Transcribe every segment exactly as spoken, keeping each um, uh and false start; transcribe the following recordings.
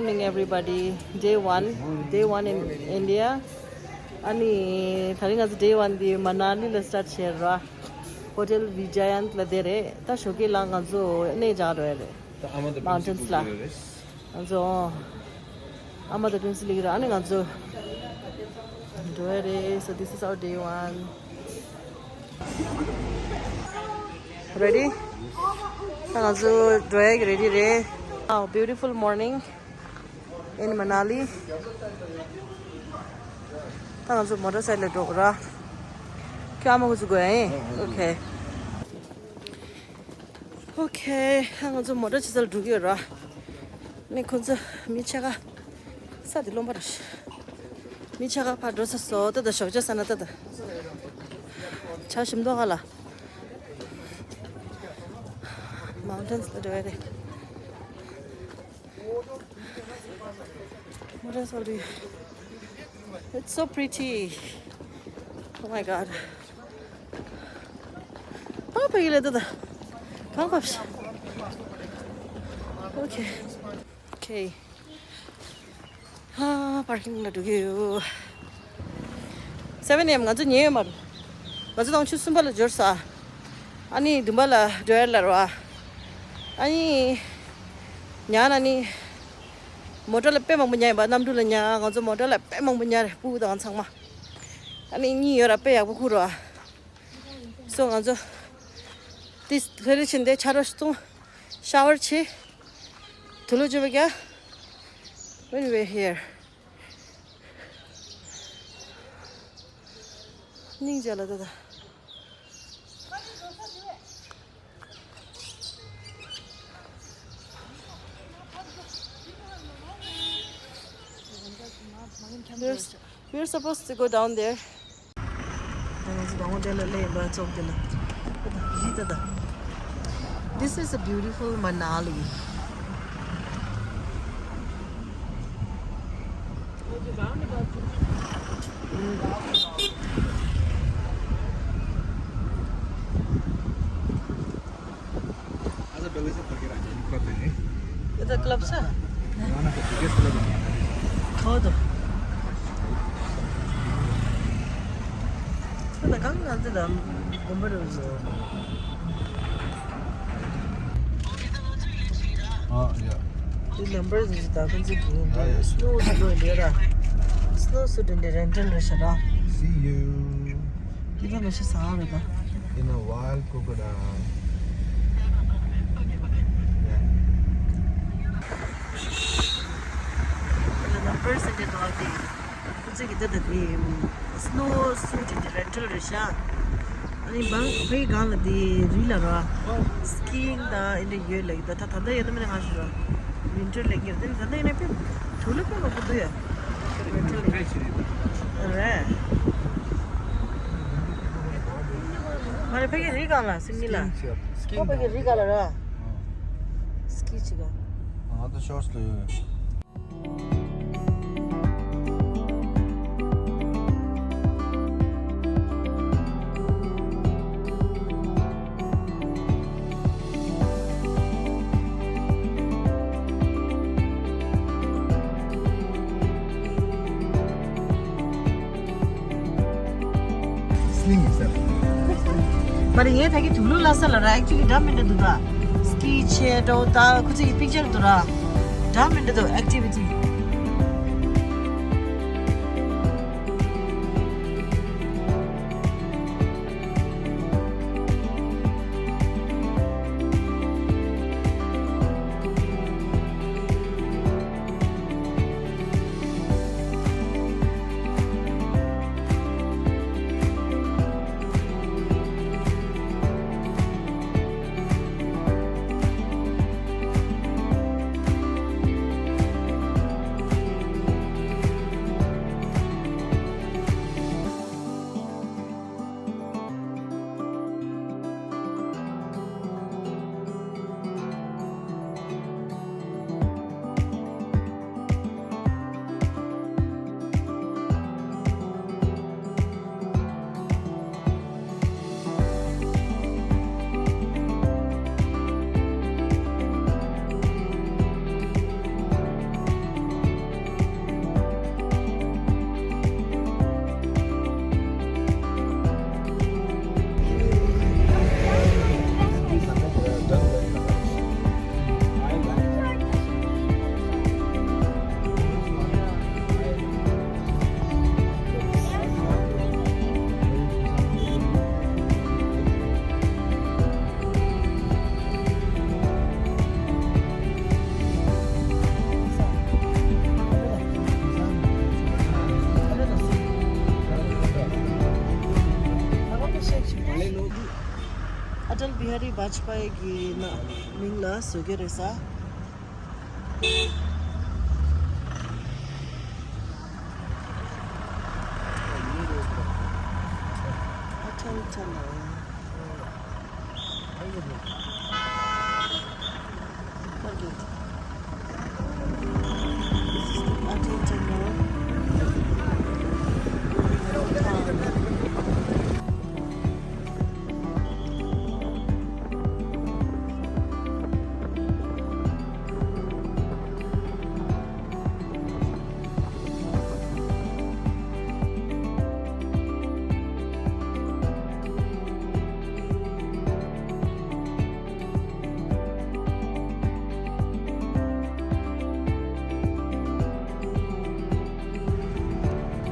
Morning everybody. Day one. Day one in India. ཨ་ནི་དེ་རིང་ང་ཚོ་day one འདི་མ་ན་ལི་ལ་start བྱས་ར། Hotel Vijayant ལ་བསྡད་རེད། ད་ཞོགས་ཀས་ལ་ང་ཚོ་གནས་བཅག་འགྲོ་ཡ་རེད། ད་ཨ་མ་དང་པྲིན་སི་mountains ལ་འགྲོ་ཡ་རེད། ང་ཚོ་ཨ་མ་དང་པྲིན་སི་ལ་ར། ཨ་ནི་ང་ཚོ་འགྲོ་ཡ་རེད། So this is our day one. Ready? ད་ང་ཚོ་འགྲོ་ཡ་གི་ready རེད། Wow, beautiful morning in Manali. ད་ང་ཚོ་མོ་ཊར་སའི་ལ་འགྲོ་གི་ར། ཁྱོད་ཨ་མ་ཁོ་ཚོ་དགོས་ཨེ། Okay. Okay. ད་ང་ཚོ་མོ་ཊར་ཆེ་ས་ལ་འགྲོ་གི་ཡོད་ར། ནི་ཁོ་ཚོ་མི་ཕྱེད་ཀ་ས་དེ་རློན་པ་རེད། མི་ཕྱེད་ཀ་ཕར་འགྲོ་ས་སོ། ད་ད་ཞོགས་ཇ་ཟ་ན་ད་ད་ཇ་ཞིམ་མདོག་ཁ་ལ་mountains ལ་འགྲོ་ཡ་རེད། What else are we? It's so pretty. Oh my god. Papa, you let the come up. Okay. Okay. ཧ། པར་ཀིང་ལ་འགྲོ་གི་ཡོད། seven a.m. ང་ཚོ་ཉལ་ཡོད་མ་རེད། ང་ཚོ་ནང་ཆུ་གསུམ་པ་ལ་འབྱོར་ས། ཨ་ནི་བདུན་པ་ལ་འགྲོ་ཡ་ལ་ར། ཨ་ནི་ཉལ་ན་ནི་མོ་ཊ་ལ་དཔེ་མང་པོ་ཉལ་ཡིན་པ། གནམ་གྲུ་ལ་ཉལ། ང་ཚོ་མོ་ཊ་ལ་དཔེ་མང་པོ་ཉལ་རེད། སྤུ་གུ་དང་ཚང་མ། ཨ་ནི་གཉིད་ཡོད་ར། དཔེ་ཡག་པོ་ཁུག་ར། So ང་ཚོ་དེ་ལྷ་རི་ཕྱིན་ཏེ་ཆ་རོགས་སོང་། ཤ་ཝར་བྱས། དུག་ལོག་བཅོས་པ་རྒྱག When we're here. སྙིང་རྗེ་ལ་ད་ད། We're, we're supposed to go down there. ང་ཚོ་དང་པོ་དེ་ལ་སླེབས་པ་ཙོག་དེ་ལ། རི་ད་ད། This is a beautiful Manali. It's a club, sir. One of the biggest club in India. How do? So the gang is the number is. Ah, yeah. The number is the snow is going there. Snow suit in the rental restaurant. See you. Give him a shower. In a wild crocodile. Yeah. The numbers in the dog. ཁོ་ཚོས་ཀྱི་འདི་ད་དེ་སྣོ་སུ་ཊི་དེ་རེན་ཊལ་རེད་ཤག་ཨ་ནི་བང་བའི་སྒང་ལ་དེ་རི་ལ་ར་སི་ཀི་ཡིང་དང་ཨེ་འདྲ་ཡོད་ལེགས། ད་ད་ད་ལྟ་ཡོད་ན་མིན་ན་ང་ཞུ་ར་ཝིན་ཊར་ལེགས་ཡོད། དེ་ནི་ད་ལྟ་ཡིན་ན་དཔེ་དུག་ལོག་དཔེ་མང་པོ་འདུག་ཡ། ཝིན་ཊར་ལེགས་རེད། མ་རེད། ཕ་གི་རི་སྒང་ལ་སིང་གི་ལ། ཨོ་ཕ་གི་རི་སྒང་ལ་ར། སི་ཀི་བྱེད་ག་ང་ད་ཤོར་སི་ལ་ཡོད། Sling itself. But ངས་ད་གི་དུག་ལོག་ལ་ས་ལ་ར། ཨེག་ཅུ་ལི་འདྲ་མི་འདྲ་འདུག་ད། སི་ཀི་བྱས་འགྲོ་ད། ཁོ་ཚོ་གི་པིག་ཅར་འདུག་ར། འདྲ་མི་འདྲ་འདུག་ཨེག་ཊི་བི་ཊི། ཤ་རི་བཱཇ་པ་ཡི་གི་ན་མིང་ལ་བཟོ་གི་རེད་ས། Atal Tunnel. This is the Atal Tunnel.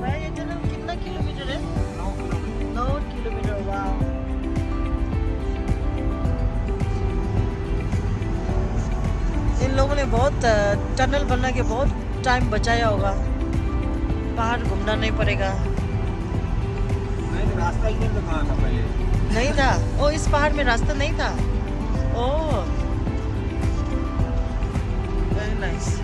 भैया, ये टनल कितना किलोमीटर है? नौ किलोमीटर। नौ किलोमीटर, वाह। इन लोगों ने बहुत, अ, टनल बना के बहुत टाइम बचाया होगा, बाहर घूमना नहीं पड़ेगा। नहीं, तो रास्ता इधर तो कहाँ था पहले? नहीं था। ओ, इस पहाड़ में रास्ता नहीं था। Oh, very nice.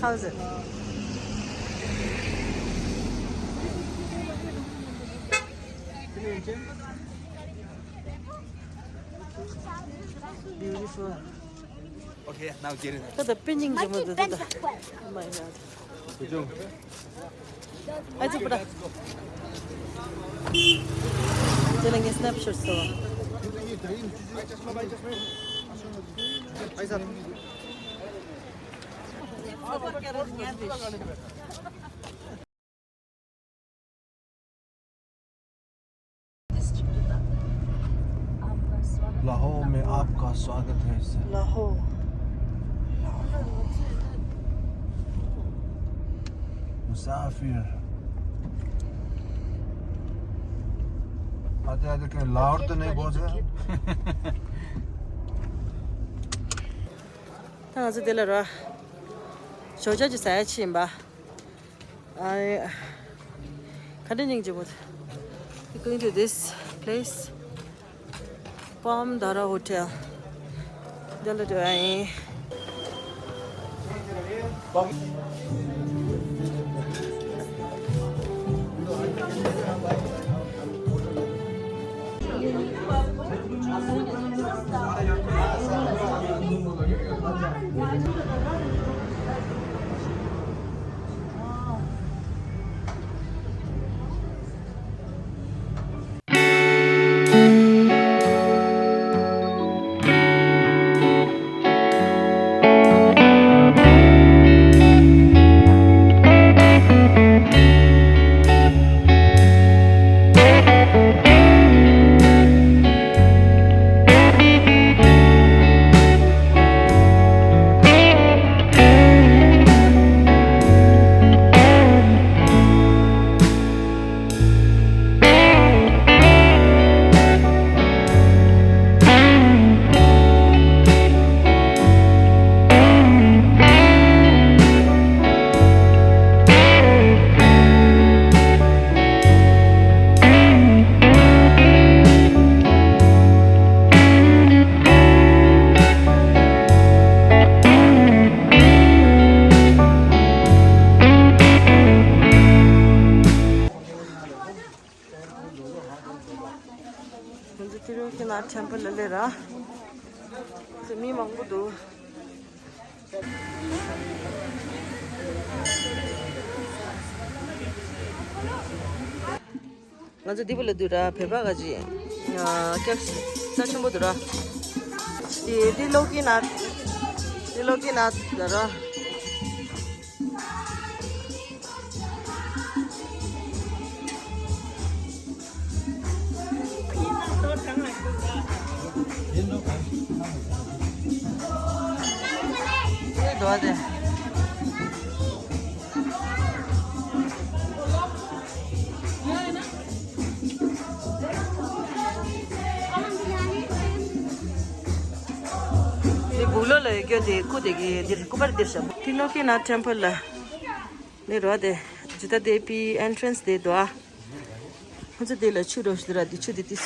How's it? Beautiful. Okay, now get it. Kada pinning je mo da da. Oh my God. Aja pura. Jela nge snapshot so. Lahore में आपका स्वागत है सर। लाहौर। मुसाफिर। आते आते कहीं लाहौर तो नहीं पहुंच गए? ད་ང་ཚོ་དེ་ལ་ར་ཞོགས་ཇ་ཅིག་ཟ་ཡ་ཕྱིན་པ། I, ག་འདྲ་སྙིང་རྗེ་པོ། We going to this place, Palm Dara Hotel. འདི་ལ་འགྲོ་ཡ་ཡིན། ང་ཚོ་ཏི་རུ་ཀི་ནཱཐ་ཊེམ་པལ་ལ་སླེབས་ར། ཚོ་མི་མང་པོ་འདུག་ང་ཚོ་འདི་པོ་ལ་འདུག་ར། བོད་པ་ག་ཅིག་སྐྱབས་རྩ་ཆེན་པོ་འདུག་ར། དེ་ཏི་རུ་ཀི་ནཱཐ། ཏི་རུ་ཀི་ནཱཐ་ལ་ར། འདི་སྦུག་ལོགས་ལ་ཡོད་རྒྱུ་དེ་སྐུ་དེ་གི་འདིར་སྐུ་པར་འདིར་བཞག་ཏི་རུ་ཀི་ནཱཐ་ཊེམ་པལ་ལ་ནི་རོ་དེ་ཇི་ཏ་དེ་པི་ཨེན་ཊི་རན་སི་དེ་དོ། ཨ། ང་ཚོ་དེ་ལ་ཆུ་འགྲོ་ཞིག་ར། དེ་ཆུ་དེ་ཏིས་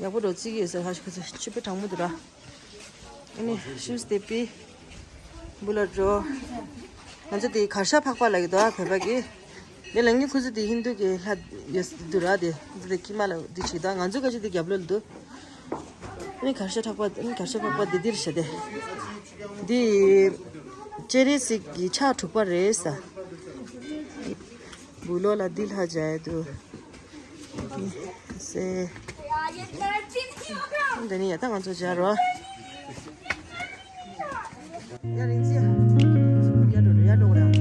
ཡག་པོ་འགྲོ་རྩིས་ཀྱི་ཡོད་ཟེར། ཧ་ཤི་ཁ་ཚོ་ཆུ་དཔེ་གྲང་མོ་འདུག་ར། ཨ་ནི་ཤུས་དེ་པི་སྦུག་ལ་འགྲོ། ང་ཚོ་དེ་གར་ཞ་འཕགས་པ་ལ་གི་དོ་བོད་པ་གི། དེ་ལ་ངའི་ཁུ་ཚུར་དེ་ཧིན་དུ་གི་ལྷ་ཡོད་འདུག་ར། དེ་འདི་དེ་ཀི་མ་ལ་འདི་བྱེད་དོ། ང་ཚོ་ག་ཅི་དེ་རྒྱབ་ལོགས་ལ་འདུག་ཨ་ནི་གར་ཞ་འཕགས་པ། ཨ་ནི་གར་ཞ་འཕགས་པ་དེ་འདིར་བྱ་དེ། འདི་ཅེ་རི་སིག་གི་ཆ་དྲུག་པ་རེད་ས། སྦུག་ལོགས་ལ་འདི་ལྷ་མཇལ་ཡ་འདུག་སེ། འདི་ནི་ཡ་ད་ང་ཚོ་མཇལ་རོགས། ཡ་རིང་ཅི། ཡ་འགྲོ་འགྲོ་ཡ་འགྲོ་ར།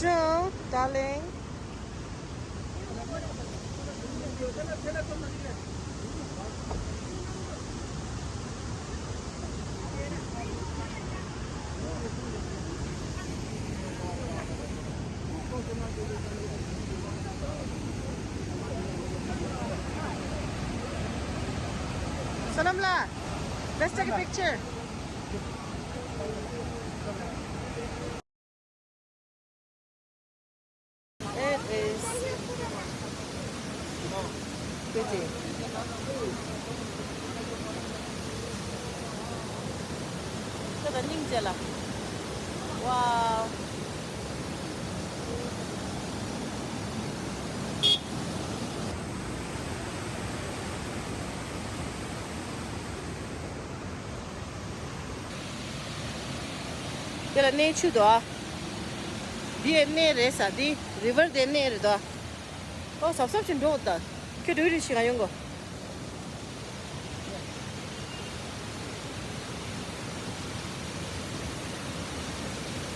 Jung, darling. Sonam la, let's take a picture. It is pretty. ཁྱོད་ད་སྙིང་རྗེ་ལ། Wow. དེ་ལ་གནས་ཆུ་དོ། འདི་ཡའི་གནས་རེད་ས། འདི་རི་ཝར་དེ་གནས་རེད་དོ། ཨོ་གཟབ་གཟབ་ཞིག་འགྲོ་ད། ཁྱོད་འགྲོ་རེ་ཞིག་ང་ཡོང་གོ།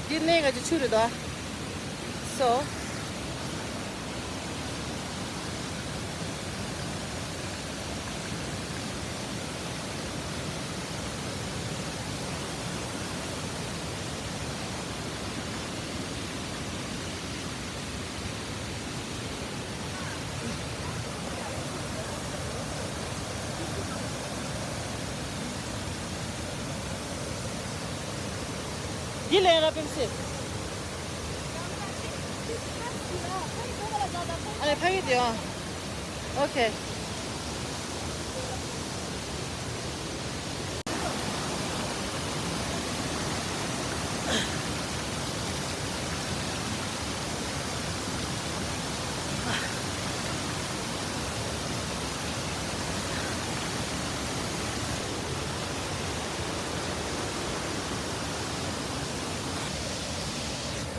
འདི་གནས་ག་ཅི་ཆུ་རེད་དོ། So། འདི་ལས་ར་པེམ་སི། ཨ་ལེ་ཕ་གི་དེ་ཨ། Okay.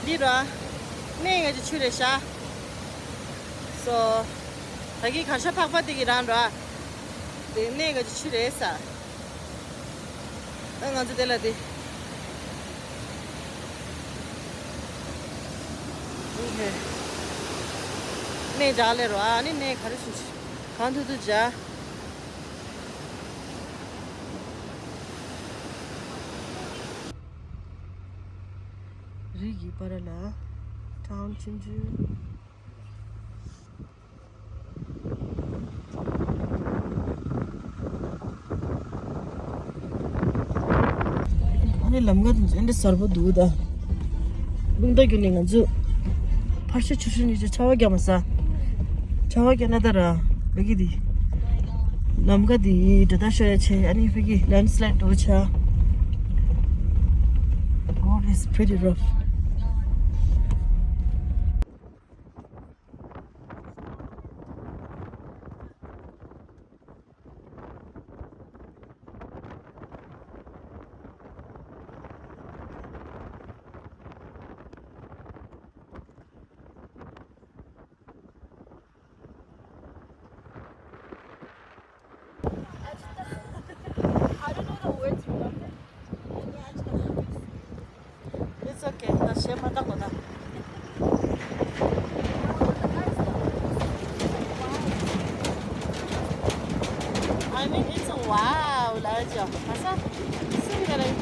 འདི་ར། གནས་ང་ཅི་ཆུ་རེད་ཤག So། ད་གིན་གར་ཤ་ཕག་པ་དེ་གི་རང་ར། དེ་གནས་ང་ཅི་ཆུ་རེད་ས། ཨ་ང་ཚོ་དེ་ལ་དེ། Okay. གནས་འཇག་ལེ་རོ། ཨ་ནི་གནས་ག་རེ་སུ་ཆུ། གང་ཐུ་ཐུ་འཇག་རི་གི་བར་ལ་ཊའུན་ཆུང་ཆུང་། ཨ་ནི་ལམ་ཁ་དེ་ཚོ་ཨེ་འདྲ་གསལ་པོ་འདུག་ད། རླུང་རྟ་བརྒྱུད་ནས་ང་ཚོ་ཕར་ཕྱོགས་ཆུ་ཧྲུན་ནས་ཆར་པ་རྒྱག་མ་ས། ཆར་པ་རྒྱག་ན་ད་ར་བེ་གི་དེ། ལམ་ཁ་དེ་འདྲ་ད་ཤོ་ཡ་ཆེ། ཨ་ནི་བེ་གི་ལེན་སི་ལའིད་འགྲོ་ཆ། Oh, it's pretty rough. It's okay. ད་ཞེ་མ་བཏང་གོ་ད། I mean, it's a wow, ལ་ཅོ། ཁ་ས་སུ་ཡ་རེད།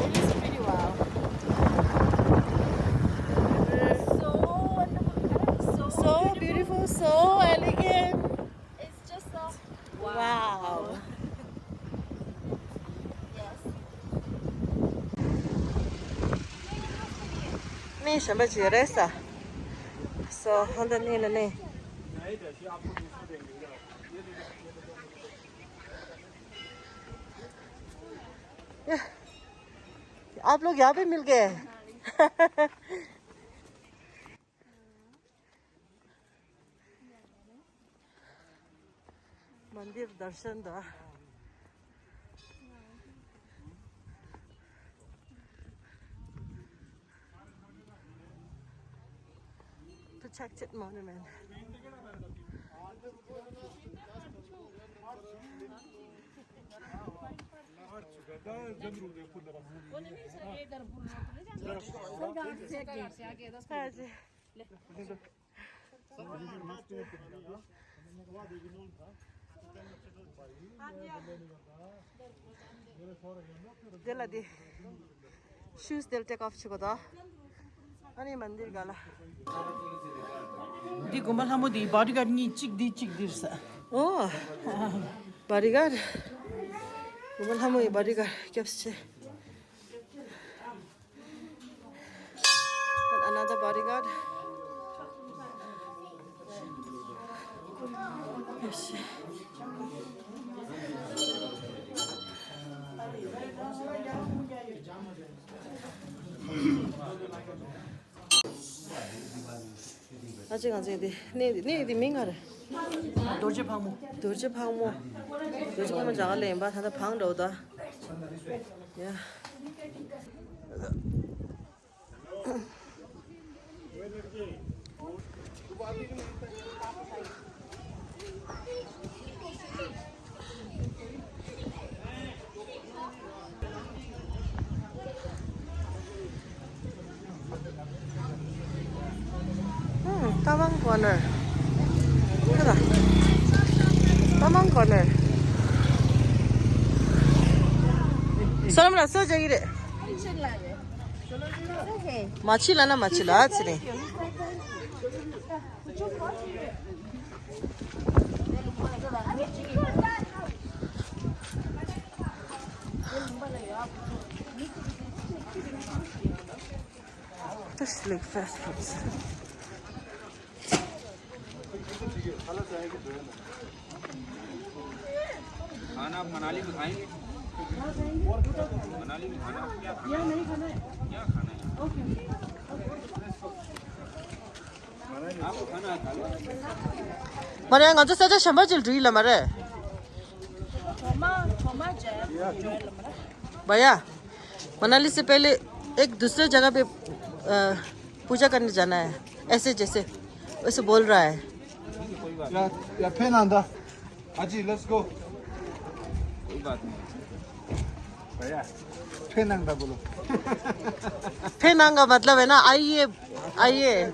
It is pretty wow. So wonderful, so, so beautiful, so elegant. It's just a wow. Wow. Yes. གནས་གཞན་པ་ཅིག་ཡོད་རེད་ས། So ཧོན་ད་གནས་ལ་གནས། आप लोग यहाँ पे मिल गए। मंदिर दर्शन दा। To Chakchit Monument. དེ་ལ་དེ། Shoes དེ་ལ་take off བྱེད་དགོས་ད། ཨ་ནི་མན་དིར་ག་ལ། འདི་དགོན་པ་ལྷ་མོ་འདི་བྷོ་ཌི་གཱར་གཉིས། གཅིག་འདི་གཅིག་འདིར་ས། ཨོ། བྷོ་ཌི་གཱར། དགོན་པ་ལྷ་མོ་ཡི་བྷོ་ཌི་གཱར་སྐྱབས་ཆེ། And another bodyguard. ཨ་ཅེ་ང་ཚོའི་འདི་གནས་འདི་གནས་འདི་མིང་ག་རེ། རྡོ་རྗེ་ཕག་མོ། རྡོ་རྗེ་ཕག་མོ། རྡོ་རྗེ་ཕག་མོ་རྒྱ་གར་ལ་ཡིན་པ། ད་ལྟ་བང་འགྲོ་ད། ཡ། ཨུམ། ཏ་མང་གོ་ནར། ཁ་ད། ཏ་མང་གོ་ནར། སོ་རམ་ལ་སོ་ཅག་གི་རེད། མ་ཕྱི་ལ་ན་མ་ཕྱི་ལ་ཨ་ཙི་རེད། This look fast food. खाना आप मनाली में खाएंगे? मनाली में खाना आपको क्या खाना है? क्या खाना है? आपको खाना है, खा लो। མ་རེད། ང་ཚོ་ས་ཆ་གཞན་པ་ཅིག་འགྲོ་ཡི་ལ་མ་རེད། भैया, मनाली से पहले एक दूसरे जगह पे, अ, पूजा करने जाना है, ऐसे जैसे, वैसे बोल रहा है। या, या, फेन आंदा। हाजी, let's go। कोई बात नहीं। भैया, फेन आंदा बोलो। फेन आंदा मतलब है ना, आइए, आइए।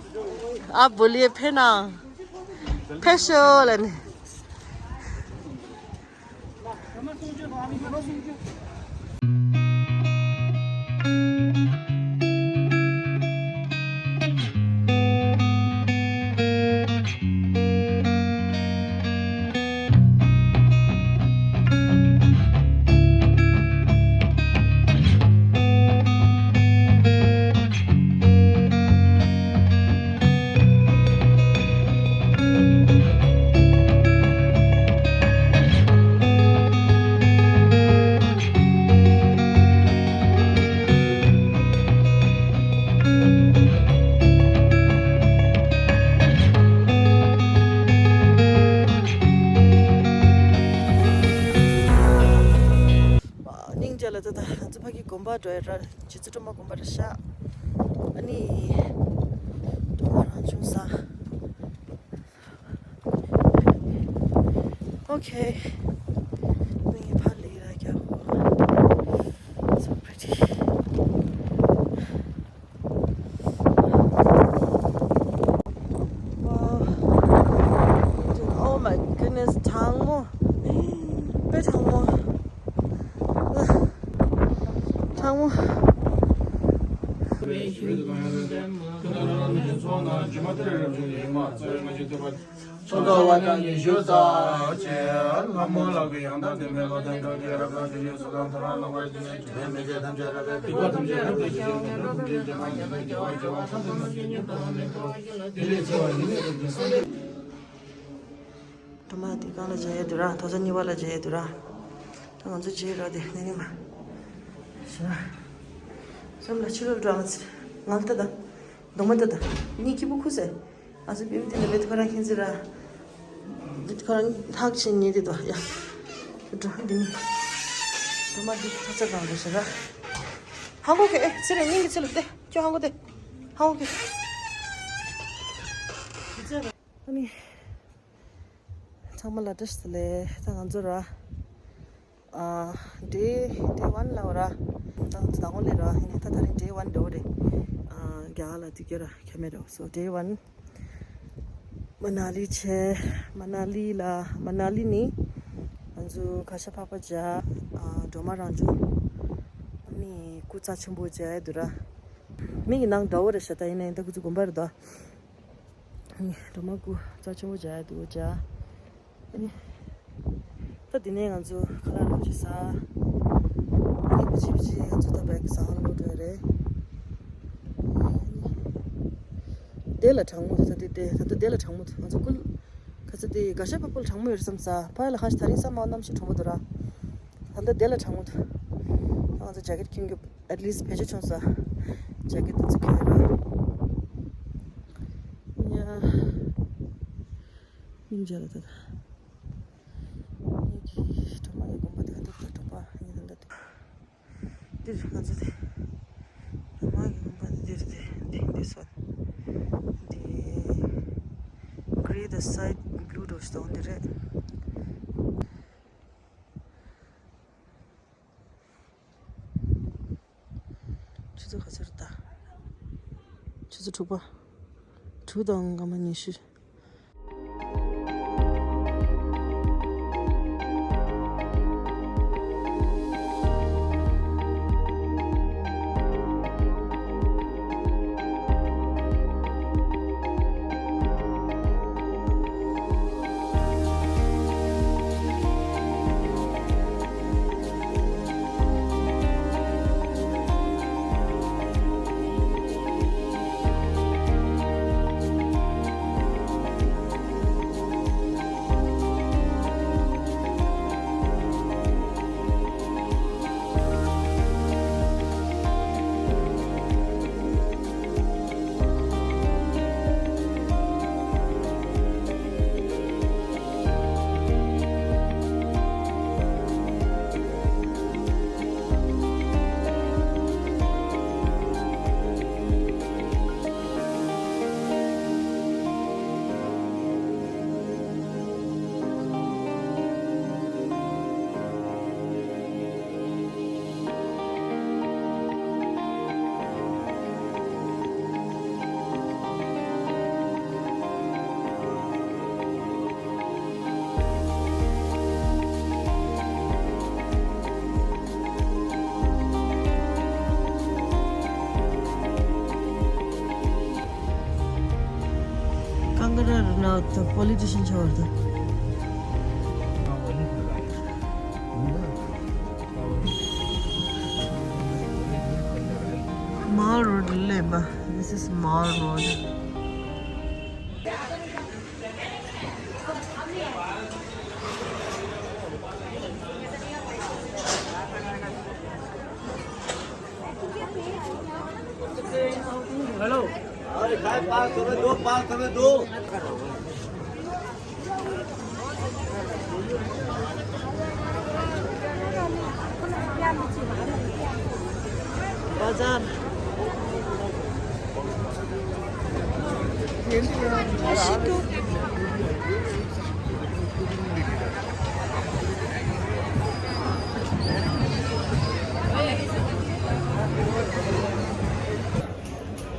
आप बोलिए, फेन आ। फेशल। སྙིང་རྗེ་ལ་ད་ལྟ་ང་ཚོ་ཕ་གི་དགོན་པ་འགྲོ་ཡ་ར། རྗེ་བཙུན་སྒྲོལ་མ་དགོན་པ་ར་ཤག་ཨ་ནི་སྒྲོལ་མ་རང་བྱུང་ས། Okay. ངའི་ཕ་ལི་ར་རྒྱ་ཧོ། So pretty. Wow. Oh my goodness. གྲང་མོ། དཔེ་གྲང་མོ། གྲང་མོ། ཚོགས་བ་ན་ཉི་ཤུ་རྩ་གཅིག་ལྷ་མོ་ལག་གི་ཡང་དག་ལྡན་པའི་བློ་ལྡན་གང་གིས་རབ་དང་དེ་ཡོད་སོ་དང་ཐ་ར་ལོག་པའི་དེ་ནས་དྲི་མེད་མི་ཚེ་ཐམས་ཅད་རབ་པའི་སྡིག་པ་ཐམས་ཅད་རབ་ཏུ་ཞི་ཞིང་དོན་གྲུབ་འབྲིང་གི་མ་ཉམས་པའི་དགེ་བ་སྐྱེ་བ་ཐམས་ཅད་མ་སྐྱེས་ཉམས་རྟོགས་ལ་མེད་པ་བ་ཞིག་ལ་དེ་ལས་ཆེ་བ་ཉིད་ལས་གྲུབ་ཀྱི་སངས་རྒྱས། སྒྲོལ་མ་དེ་གང་ལ་མཇལ་ཡས་འདུག་ར། མཐོ་ས་གཉིས་པ་ལ་མཇལ་ཡས་འདུག་ར། ད་ང་ཚོ་མཇལ་ར་དེ་ནས་ནི་མ། ཤ། སེམས་ལ་ཕྱི་རོལ་འགྲོ་ང་ཚེ། ང་ལྟ་ད། གདོང་མ་ལྟ་ད། གཉིད་སྐྱིད་པོ་ཁུག་སེ། ཨ་ཚོ་བེམ་དེ་ལ་བེད་ཁོ་རང་ཁྱེད་ཚེ་ར། བེད་ཁོ་རང་ལྷག་ཆེན་ཉེ་དེ་དོ་ཡ། འགྲོ་འདི་ནི། སྒྲོལ་མ་འདི་ཐག་ཚ་གང་དགོས་ཤ་ར། ཧ་གོ་གི་ཨེ་ཚེ་རེ་སྙིང་གི་ཚེ་ལ་བལྟས་ཁྱོད་ཧ་གོ་དེ། ཧ་གོ་གི་ཨ་ནི། ཚང་མ་ལ་བཀྲ་ཤིས་བདེ་ལེགས། ད་ང་ཚོ་ར། ཨ། day day one ལ་བ་ར། ད་ད་ངོ་ལེ་ར་ཧི་ནི་ད་ད་རིང་day one འགྲོ་རེད། ཨ། རྒྱ་གར་ལ་དུས་རྒྱུན་ར་ཁ་མེད་ར། so day one མ་ན་ལི་བྱས། མ་ན་ལི་ལ་མ་ན་ལི་ནི་ང་ཚོ་ཁ་ཤ་ཕག་པ་བྱ། ཨ། སྒྲོལ་མ་རང་བྱུང་ནི་སྐུ་རྩ་ཆེན་པོ་བྱས་འདུག་ར། མིག་གི་ནང་འདྲ་བོ་རེད་ཤག་ད་ཡིན་ན་ཡིན་ད་ཁོ་ཚོ་དགོན་པ་རེད་དོ། སྒྲོལ་མ་སྐུ་རྩ་ཆེན་པོ་བྱས་འདུག་བྱ། ཨ་ནི། ད་དེ་ནས་ང་ཚོ་ཁ་ལག་རོགས་བྱེད་ས། ཨ་ནི་བྱིབ་བྱིབ་ང་ཚོ་ད་བེག་ས་ཧང་ལོ་འགྲོ་རེད། དེ་ལ་གྲང་མོ་ད་དེ་དེ་ད་ལྟ་དེ་ལ་གྲང་མོ་འདུག་ང་ཚོ་ཀུལ། ཁ་ཚ་དེ་ག་ཤ་ཕག་པོ་ལ་གྲང་མོ་ཡོད་བསམ་ས་ཕ་ཡ་ལ་ཁ་ཤ་ད་རིང་ས་མ་གནམ་གཤིས་གྲང་མོ་འདུག་ར། ད་ལྟ་དེ་ལ་གྲང་མོ་འདུག་ང་ཚོ་ཇེ་ཀེད་གྱོན་གྱི་at least བེད་སྤྱོད་བྱུང་ས་ཇེ་ཀེད་དེ་ཚོ་གྱོན་ར། ཡ། སྙིང་རྗེ་ལ་ད་ད། ངེད་ཀྱི་གྲོགས་མོ་ཡི་དགོན་པ་དེ་ག་འདུག་ད་གྲོགས་པོ་ཡིན་ད་འདུག་འདིར་ང་ཚོ་དེ། གྲོགས་མོ་ཡི་དགོན་པ་དེ་འདིར་དེ་འདི་འདི་སོ། འདི། grey the side blue འགྲོ་ཞིག་དང་འདི་རེད། ཆུ་ཚོད་ག་ཚོད་རེད་ད། ཆུ་ཚོད་དྲུག་པ། དྲུག་དང་སྐར་མ་ཉི་ཤུ། Kangana Ranaut, the politician ཆགས་པ་རེད། Mall Road སླེབས་པ། This is Mall Road. Hello. अरे भाई, पाँच सौ में दो, पाँच सौ में दो। बजार।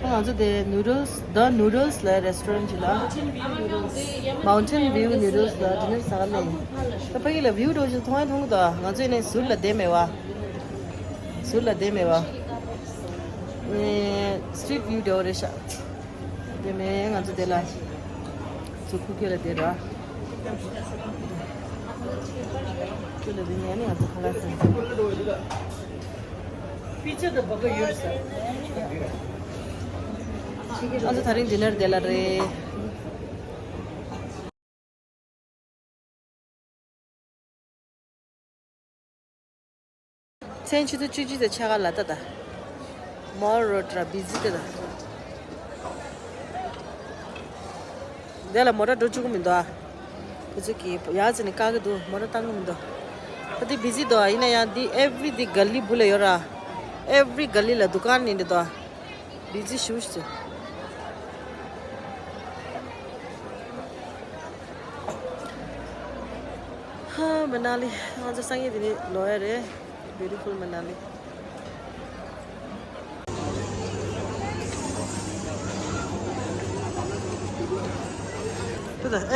ང་ཚོ་དེ་noodles, the noodles ལ་restaurant ཅིག་ལ། Mountain View noodles ལ་dinner ཟ་ག་སླེབས། ད་ཕ་གི་ལ་view འདྲ་ཅིག་མཐོང་ཡ་མཐོང་གི་འདུག་ང་ཚོ་ཡིན་ནའི་ཟུར་ལ་བསྡད་མེད་བ། ཟུར་ལ་བསྡད་མེད་བ། ཨེ། street view འདྲ་བོ་རེད་ཤག་དེ་མིན་ང་ཚོ་དེ་ལ་ཚུར་ཁུག་ཁྱེར་ལ་བསྡད་ར། ཁྱེར་ལ་བསྡད་ནས་ནི་ང་ཚོ་ཁ་ལག་ཟ། པི་ཚ་དང་བྷར་གར་ཡོད་ས། ང་ཚོ་དེ་རིང་dinner དེ་ལ་རེད། མཚན་ཆུ་ཚོད་བཅུ་གཅིག་དང་ཕྱེད་ཀ་ལ་ལྟ་ད། Mall Road ར་busy དེ་ད། དེ་ལ་མོ་ཊ་འགྲོ་བཅུག་གི་མི་འདུག་ཨ། ཁོ་ཚོ་གིས་ཡར་ཙམ་ནས་བཀག་གི་འདུག་མོ་ཊ་བཏང་གི་མི་འདུག་ད་དེ་busy འདུག་ཨ། ཡིན་ན་ཡང་འདི་every འདི་ག་ལི་སྦུག་ལ་ཡོད་ར། Every ག་ལི་ལ་དུ་ཀན་ནི་འདི་འདུག་ཨ། Busy ཞེ་པོ་ཞིག་འདུག Manali. ང་ཚོ་སང་ཉིན་འདི་ནས་ལོག་ཡ་རེད། Beautiful Manali.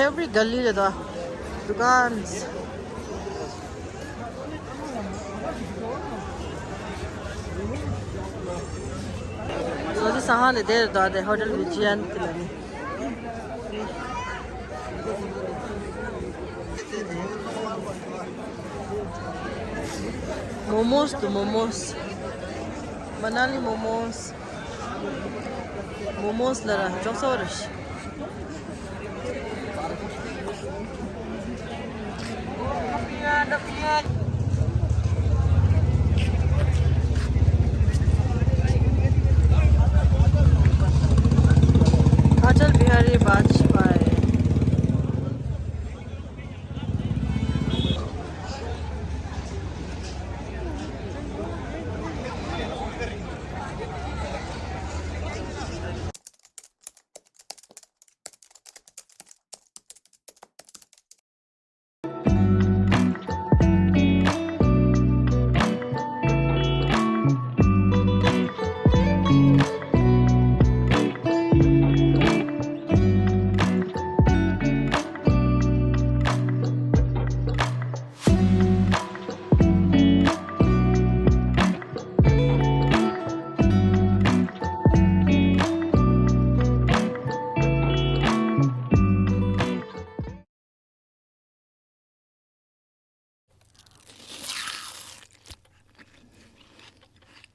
Every gully རེད་ད། Dukans. So this is the hotel Vijayan དེ་ལ་ནི། Momos དུ་momos. Manali momos. Momos ལ་ར་ཅོག་ཙོ་ར་ཤི།